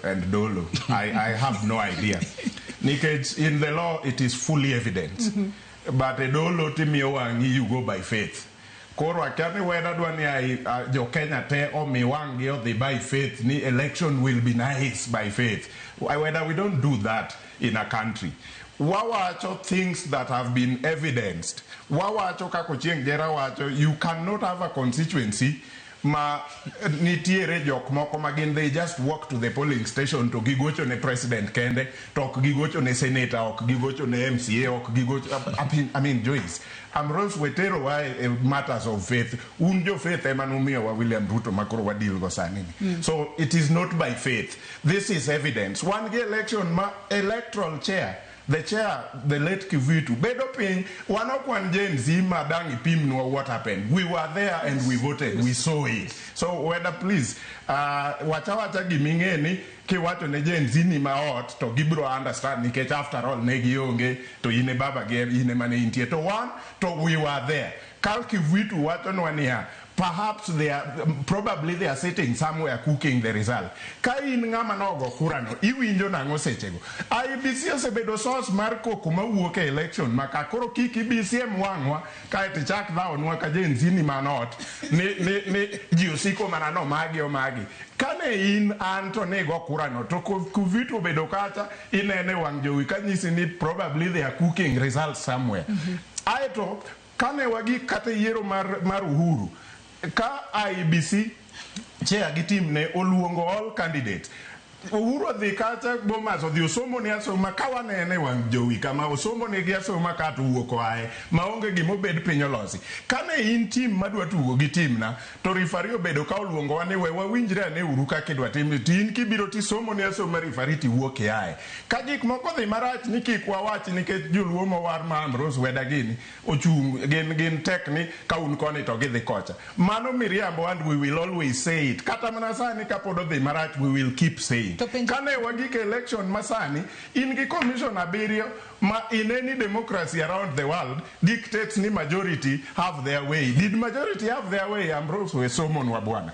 and dolo. I have no idea. Nikech in the law it is fully evident. But e dolo timiyo wang'i, you go by faith. Koro akia ni weda dwa ni jo Kenya te omi wang'gi odhi by faith ni election will be nice by faith. Whether we don't do that in a country. Wawacho things that have been evidenced. Wawacho kaka Ochieng' Jera wacho, you cannot have a constituency ma nitiere jok moko ma gin they just walk to the polling station to gigocho ne president kende, to ok gigocho ne senator, ok gigocho ne MCA, ok gigocho. I mean, Joyce, Ambrose wetero wa e matters of faith. Un jo faith ema numiyowa William Ruto ma koro wadeal go sani ni. So it is not by faith, this is evidence. Wan gi election ma electoral chair, the chair, the late Kivuitu, bedo piny. Wan ok wan Gen Z ma dang' ipimnwa what happened. We were there and we voted, we saw it. So whether, please, wacha wacha giming'e ni kiwacho ne Gen Z ni ma ot to gibiro understand, nikech after all ne gionge to in e baba gi in ema ne intie to wan to we were there. Kal Kivuitu wachonwa niya, perhaps they are probably they are sitting somewhere cooking the result. Ka in ng'ama nogo kura no, iwinjo nang'o sechego? IEBC osebedo source mar koko mawuok e election ma ka koro kik ibi siem wang'wa kaeto ichak dhawonwa ka Gen Z ni manot ni ji osiko mana no magi omagi. Kane in an to nigo kura no to Kivuitu obedo kacha inene wang' jowi kanyisi ni probably they are cooking results somewhere. Aeto kane wagik kata yiero mar Uhuru ka IEBC chair gi team ne oluongo all candidates, Uhuru odhi kacha Bomas, odhi osomo ne asoma ka wanene wang' jowi kama osomo negi asoma ka to wuok oaye maonge gima obed piny olosi. Kane in team madwa tugo gi team na to referee obedo ka oluongowa ni we wawinjre ane uru kaka idwa tim, to in kibiro tisomo ne asoma referee tiwuok iaye. Ka gik moko dhi marach ni kik wawach, nikech joluo mowar ma Ambrose Weda gini ochung' gin tek ni ka un koni to gidhi kocha. Mano miriambo and we will always say it. Kata mana sani kapod odhi marach, we will keep saying. To penjo- Kane wagik election masani, in gi commission abiriyo ma in any democracy around the world dictates ni majority have their way. Did majority have their way? Ambrose we somonwa bwana.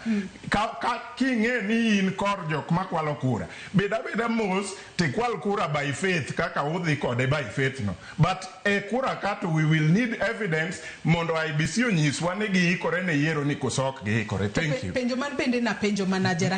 Ka king'e ni in kor jok makwalo kura, bed abeda mos tikwal kura by faith kaka udhi kode by faith no. But e kura ka to we will need evidence mondo IEBC onyiswa ni giikore ne yiero ni koso ok giikore. Thank you. Penjo man bende napenjo mana Jera.